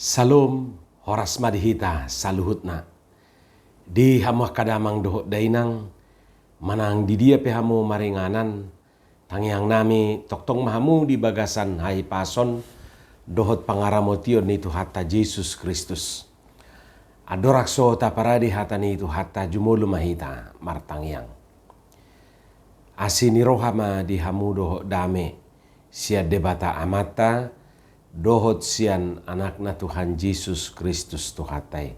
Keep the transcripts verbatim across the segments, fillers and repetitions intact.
Salom, horas ma di hita saluhutna. Di hamu angka damang dohot dainang, manang di dia pe hamu maringanan, tangiang nami tongtong ma hamu di bagasan hahipason dohot pangaramotion ni Tuhanta Jesus Kristus. Andorang so taparade hata ni Tuhanta, jumolo ma hita martangiang. Asi ni roha ma di hamu dohot dame sian Debata Amanta dohot sian Anakna Tuhan Jesus Kristus Tuhanta i.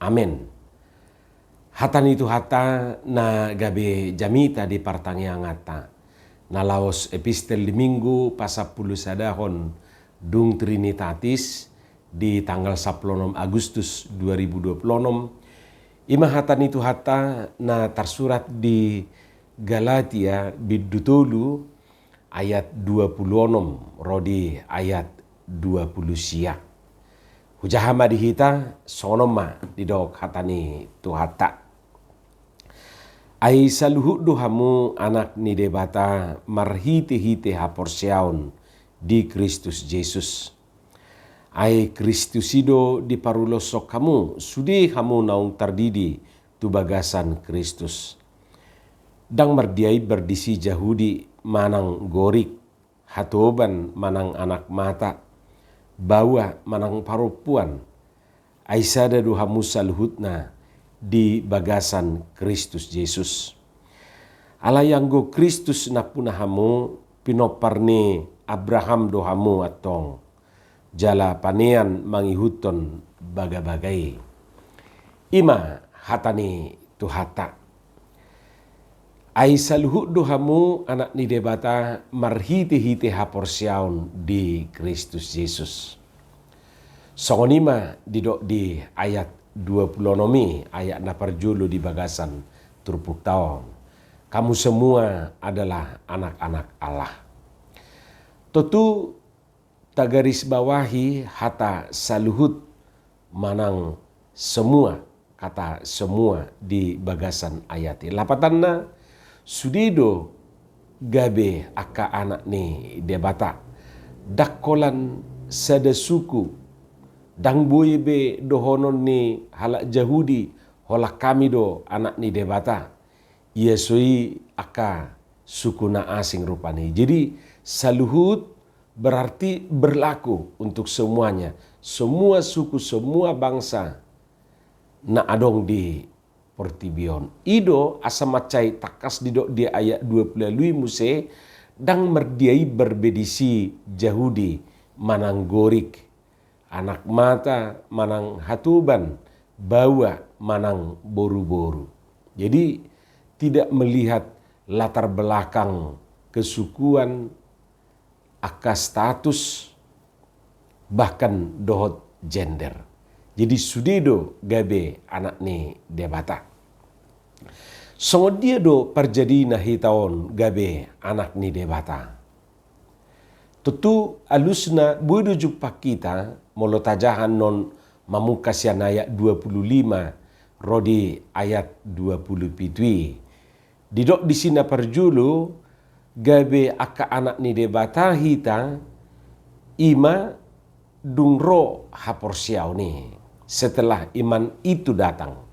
Amen. Hata ni Tuhanta na gabe jamita di partangianganta, na laos epistel di Minggu pasampulusadahon dung Trinitatis di tanggal sampulu onom Agustus dua ribu dua puluh onom, ima hata ni Tuhanta na tarsurat di Galatia bindu tolu ayat dua puluh onom ro di ayat dua puluh sia. Hujaha ma di hita, songon on ma didok hata ni Tuhanta. Ai saluhut do hamu anak ni Debata marhitehite haporseaon di Kristus Jesus. Ai Kristus i do diparuloshon hamu, sude hamu naung tardidi tu bagasan Kristus. Ndang mardiaimbar disi Jahudi manang Gorik, hatoban manang anak mata, baoa manang parompuan, ai sada do hamu saluhutna di bagasan Kristus Jesus. Alai anggo Kristus nampuna hamu, pinompar ni Abraham do hamu antong, jala panean mangihuthon bagabaga i. Ima hata ni Tuhanta. Ai saluhut do hamu anak ni Debata marhitehite haporseaon di Kristus Jesus. Songon i ma didok di ayat dua puluh onom i, ayat na parjolo di bagasan turpukta on. Kamu semua adalah anak-anak Allah. Tontu tagarisbawahi hata saluhut manang semua, kata semua di bagasan ayat i. Lapatanna, sude do gabe angka anak ni Debata. Ndang holan sada suku, ndang boi be dohonon ni halak Jahudi, holan hami do anak ni Debata. Ia so i angka suku na asing rupani. Jadi saluhut berarti berlaku untuk semuanya. Semua suku, semua bangsa na adong di portibi on. I do asa mansai tangkas didok di ayat dua puluh ualu i muse, ndang mardiaimbar be disi Jahudi manang Gorik, anak mata manang hatoban, baoa manang boruboru. Jadi tidak melihat latar belakang kesukuan, angka status, bahkan dohot gender. Jadi sude do gabe anak ni Debata. Songon dia do parjadina hita on gabe anak ni Debata? Tontu alusna boi do jumpang hita molo tajaha annon mamungka sian ayat dua puluh lima ro di ayat dua puluh pitu i. Didok disi na parjolo, gabe angka anak ni Debata hita, ima dung ro haporseaon i, setelah iman itu datang.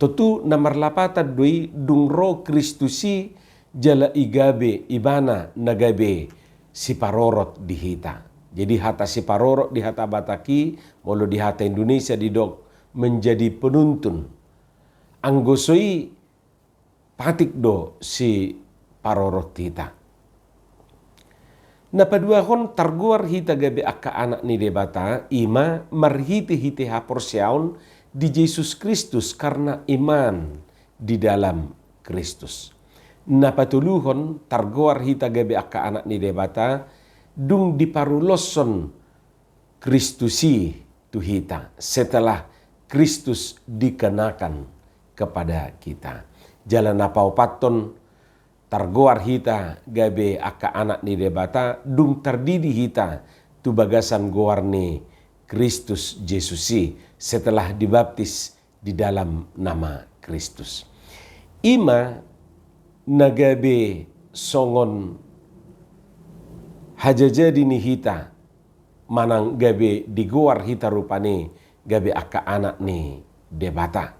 Tontu na marlapatan do i dung ro Kristus i jala i gabe ibana na gabe siparorot di hita. Jadi hata siparorot di hata Batak i, molo di hata Indonesia didok menjadi penuntun. Anggo so i patik do siparorot hita. Na paduahon, targoar hita gabe angka anak ni Debata, ima marhitehite haporseaon di Jesus Kristus karna iman di dalam Kristus. Na patoluhon, targoar hita gabe angka anak ni Debata dung diparuloshon Kristus i tu hita, setelah Kristus dikenakan kepada kita. Jala na paopathon, targoar hita gabe angka anak ni Debata dung tardidi hita tu bagasan goar ni Kristus Jesus i, setelah dibaptis di dalam nama Kristus. Ima na gabe songon hajajadi ni hita manang gabe digoar hita rupani gabe angka anak ni Debata.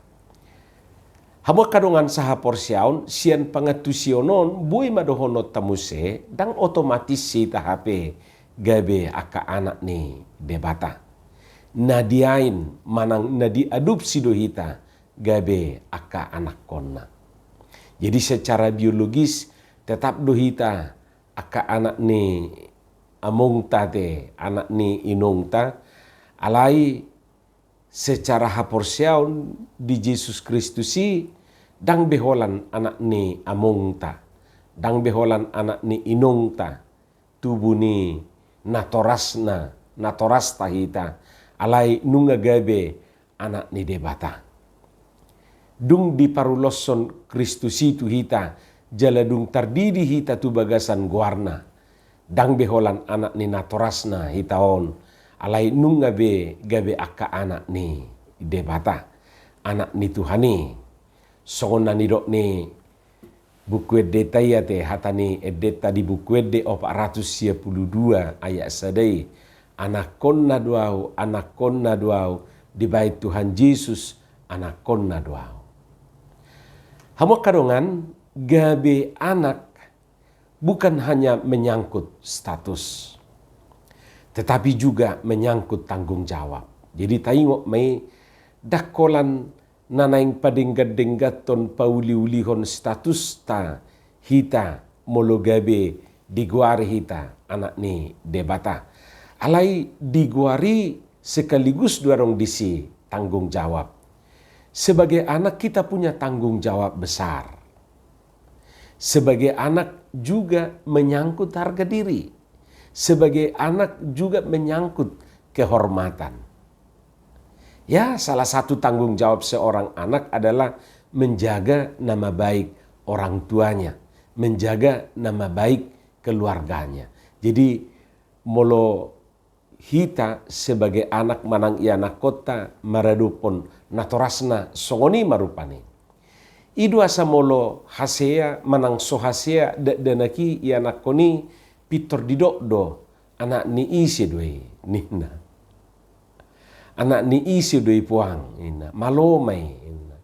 Hamu angka dongan sahaporseaon, sian pangantusion on boi ma dohononta muse, ndang otomatis hita hape gabe angka anak ni Debata. Na diain manang na diadopsi do hita gabe angka anakkonna. Jadi secara biologis tetap do hita angka anak ni amongta te, anak ni inongta, alai secara haporseaon di Jesus Kristus i, ndang be holan anak ni amongta, ndang be holan anak ni inongta, tubu ni natorasna, natorasta hita, alai nunga gabe anak ni Debata. Dung diparuloshon Kristus i tu hita, jala dung tardidi hita tu bagasan goarna, ndang be holan anak ni natorasna hita on, alai nunga be gabe angka anak ni Debata, anak ni Tuhan i. Songon na nidok ni Buku Endenta ia te, hata ni endenta di Buku Ende opat ratus sia pulu dua ayat sada i, anakkonna do ahu, anakkonna do ahu, dibahen Tuhan Jesus, anakkonna do ahu. Hamu angka dongan, gabe anak bukan hanya menyangkut status, tetapi juga menyangkut tanggung jawab. Jadi taingot ma i, ndang holan na naeng padenggan-dengganhon, pauliulihon statusta hita molo gabe digoari hita anak ni Debata. Alai digoari sekaligus do adong disi tanggung jawab. Sebagai anak kita punya tanggung jawab besar. Sebagai anak juga menyangkut harga diri. Sebagai anak juga menyangkut kehormatan. Ya, salah satu tanggung jawab seorang anak adalah menjaga nama baik orang tuanya, menjaga nama baik keluarganya. Jadi, molo hita sebagai anak manang ianakkonta maradophon natorasna, songon i ma rupani. I do asa molo hasea manang so hasea dakdanak i ianakkon i, pintor didok do, "Anak ni ise do i?" ninna. "Anak ni ise do i, Puang?" ninna. "Malo ma i," ninna.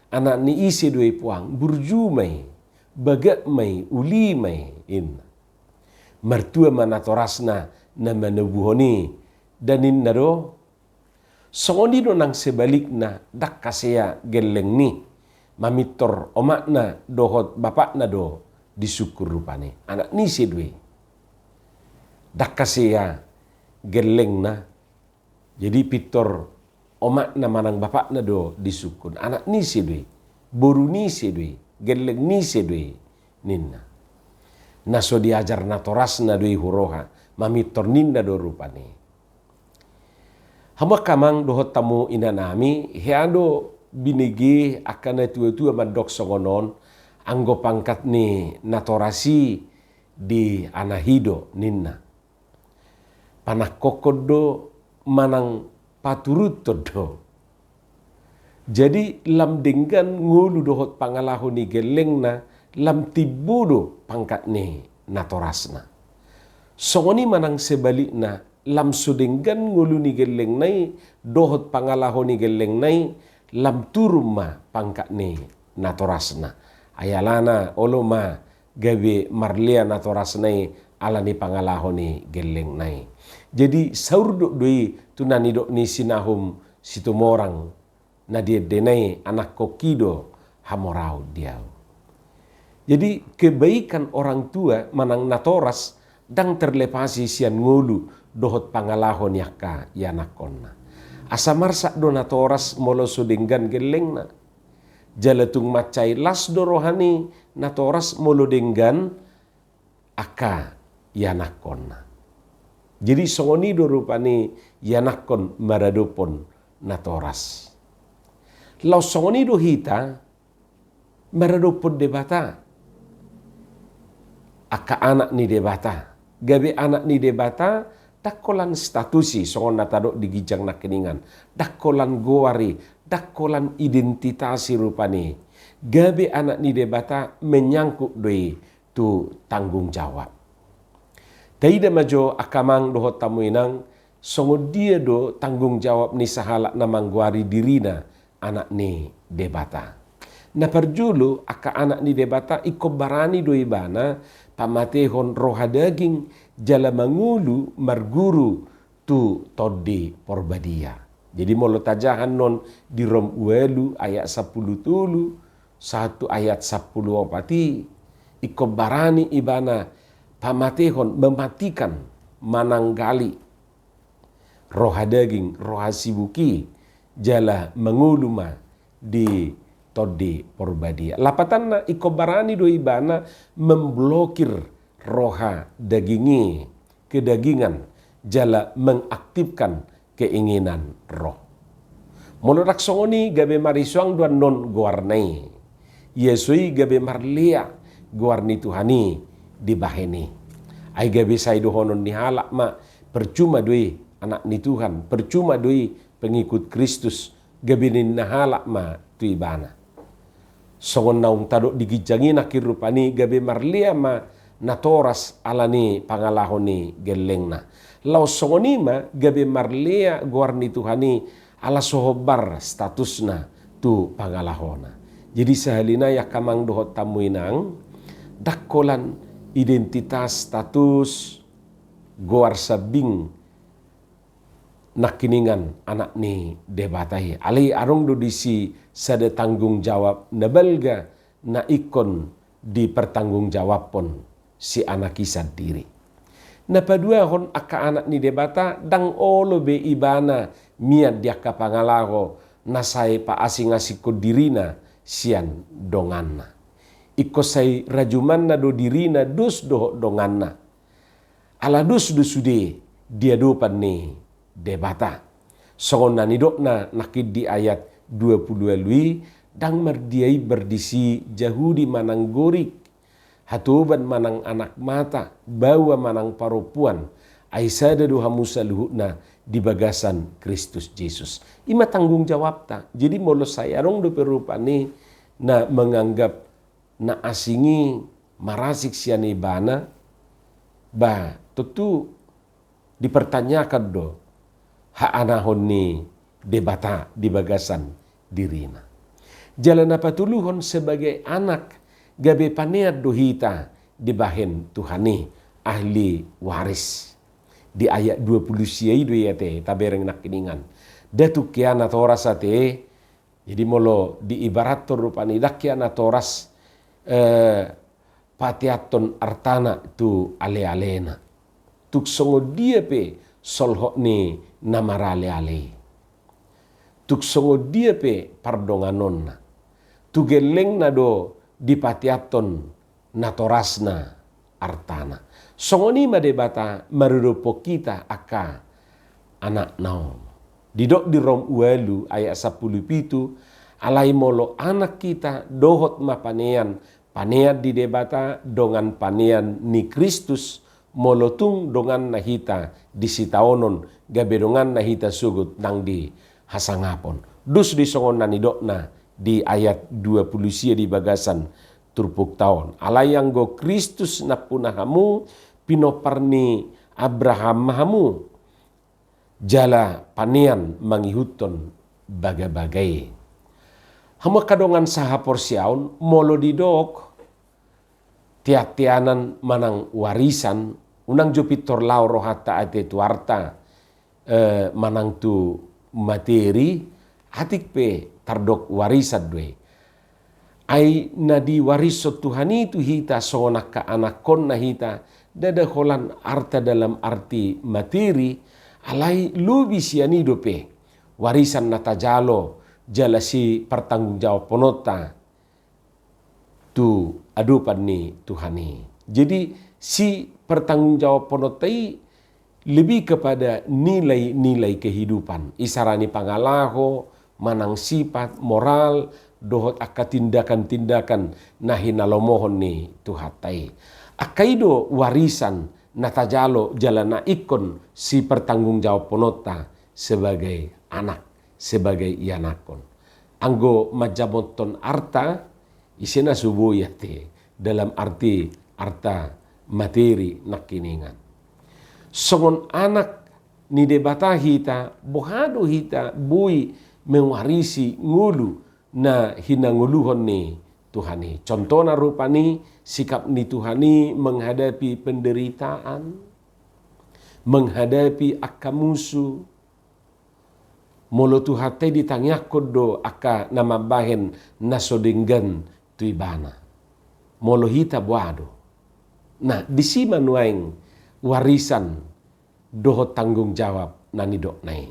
"Anak ni ise do i, Puang? Burju ma i, bagak ma i, uli ma i," ninna. Martua ma natorasna na manobuhon i, da ninna do, "Songon i do nang sebalikna, ndang hasea gelleng ni, mamintor omakna dohot bapakna do disungkun rupani. Anak ni ise do i? Ndang hasea gellengna." Jadi pintor omakna manang bapakna do disungkun, "Anak ni ise do i? Boru ni ise do i? Gelleng ni ise do i?" ninna. Na so diajar natorasna do i huroha, mamintor ninna do rupani. Hamu angka amang dohot hamu inanami, hea do binege angka natuatua mandok songon on, "Anggo pangkat ni natoras i dianahi do," ninna. Panangkokhon do manang paturuthon do. Jadi lam denggan ngolu dohot pangalaho ni gellengna, lam timbo do pangkat ni natorasna. Songon i manang sebalikna, lam so denggan ngolu ni gellengna i dohot pangalaho ni gellengna i, lam turun ma pangkat ni natorasna. Ai alana olo ma gabe marlea natorasna i ala ni pangalaho ni gellengna i. Jadi saurdot do i tu na nidok ni si Nahum Situmorang na di endena i, "Anakkonki do hamoraon di ahu." Jadi kebaikan orang tua manang natoras ndang terlepasi sian ngolu dohot pangalaho ni angka ianakkonna. Asa marsak do natoras molo so denggan gellengna. Jala tung mansai las do roha ni natoras molo denggan angka ianakkonna. Jadi songon i do rupani ianakkon maradophon natoras. Laos songon i do hita maradophon Debata. Angka anak ni Debata. Gabe anak ni Debata, ndang holan status i, songon na tadok di ginjang nangkiningan. Ndang holan goar i, ndang holan identitas i rupani. Gabe anak ni Debata menyangkut do i tu tanggung jawab. Taida ma jo angka amang dohot hamu inang, Songon dia do tanggung jawab ni sahalak na manggoari dirina anak ni Debata? Na parjolo, angka anak ni Debata ingkon barani do ibana pamatehon roha daging jala mangolu marguru tu Tondi Porbadia. Jadi molo tajaha annon di Rom ualu ayat sampulu tolu sahat tu ayat sampulu opat i, ingkon barani ibana pamatehon, mematikan, mananggali roha daging, roha sibuk i, jala mangolu ma di Tondi Porbadia. Lapatanna, ingkon barani do ibana memblokir roha daging i, kedagingan, jala mengaktifkan keinginan roh. Molo ndang songon i, gabe marisuang do annon goarna i. Ia so i gabe marlea goar ni Tuhan i dibahen i. Ai gabe sai dohonon ni halak ma, percuma do i anak ni Tuhan, percuma do i pengikut Kristus, gabe ninna halak ma tu ibana. Songon naung tadok di ginjang i nangkin rupani, gabe marlea ma natoras ala ni pangalaho ni gellengna. Laos songon i ma gabe marlea goar ni Tuhan i ala so hombar statusna tu pangalahona. Jadi sahali nai angka amang dohot hamu inang, ndang holan identitas, status, goar sambing nangkiningan anak ni Debata i. Alai adong do disi sada tanggung jawab na balga na ingkon dipertanggungjawabhon si anak i sandiri. Na paduahon, angka anak ni Debata ndang olo be ibana mian di angka pangalaho na sai paasing-asingkon dirina sian donganna. Ingkon sai rajumanna do dirina dos dohot donganna. Ala dos do sude di adopan ni Debata. Songon na nidokna nangkin di ayat dua pulu ualu i, ndang mardia imbar disi Jahudi manang Gorik, hatoban manang anak mata, baoa manang parompuan, ai sada do hamu saluhutna di bagasan Kristus Jesus. I ma tanggung jawabta. Jadi molo sai adong dope rupani na menganggap na asing i marasing sian ibana, ba tontu dipertanyakan do haanahon ni Debata di bagasan dirina. Jala na patoluhon, sebagai anak gabe panean do hita dibahen Tuhan i, ahli waris. Di ayat dua pulu sia i do i ate, tabereng nangkiningan. Nda tung hea natoras ate, jadi molo diibarathon rupani, ndang hea natoras, eh, pateanhon artana tu ale-alena. Tung songon dia pe solhot ni na marale-ale i. Tung songon dia pe pardonganonna. Tu gellengna do dipateanhon natorasna artana. Songon i ma Debata maruruphon hita angka anakna on. Didok di Rom ualu ayat sampulu pitu, alai molo anak hita dohot ma panean, panean di Debata dongan panean ni Kristus, molo tung donganna hita di sitaonon, gabe donganna hita sogot nang di hasangapon. Dos do i songon na nidokna di ayat dua pulu sia di bagasan turpukta on. Alai anggo Kristus nampuna hamu, pinompar ni Abraham ma hamu, jala panean mangihuthon bagabaga i. Hamu angka dongan sahaporseaon, molo didok teanteanan manang warisan, unang jo pintor laho rohanta ate tu arta, eh, manang tu materi, atik pe tardok warisan do i. Ai na diwarishon Tuhan i tu hita songon angka anakhonna hita, ndada holan arta dalam arti materi, alai lobi sian i dope warisan na tajalo jala sipertanggungjawabhononta tu adopan ni Tuhan i. Jadi, sipertanggungjawabhononta i lebih kepada nilai-nilai kehidupan. Isarani pangalaho, manang sipat, moral, dohot angka tindakan-tindakan na hinalomohon ni Tuhanta i. Angka i do warisan na tajalo jala na ingkon sipertanggungjawabhononta sebagai anak, sebagai ianakhon. Anggo manjamothon arta, ise na so boi ate, dalam arti arta materi nangkiningan. Songon anak ni Debata hita, boha do hita boi mewarisi ngolu na hinangoluhon ni Tuhan i. Contohna rupani sikap ni Tuhan i menghadapi penderitaan, menghadapi angka musu. Molo Tuhanta i ditangiangkon do angka na mambahen na so denggan tu ibana. Molo hita boha do. Nah, disi ma nuaeng warisan dohot tanggung jawab na nidokna i.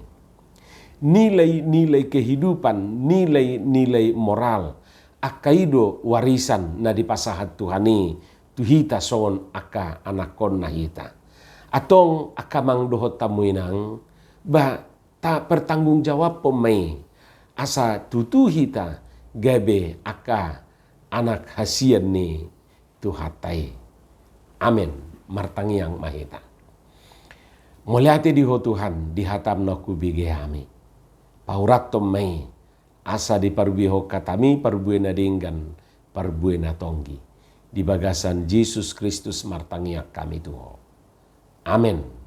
Nilai-nilai kehidupan, nilai-nilai moral, angka i do warisan na dipasahat Tuhan i tu hita songon angka anakkonna hita. Antong angka amang dohot hamu inang, ba tapertanggungjawabhon ma i, asa tutu hita gabe angka anak hasian ni Tuhanta i. Amen. Martangiang ma hita. Mauliate di Ho Tuhan, di hataM na hubege hami. Paurathon ma i, asa diparbuehon hataMi parbue na denggan, parbue na tonggi. Di bagasan Jesus Kristus martangiang hami tu Ho. Amen.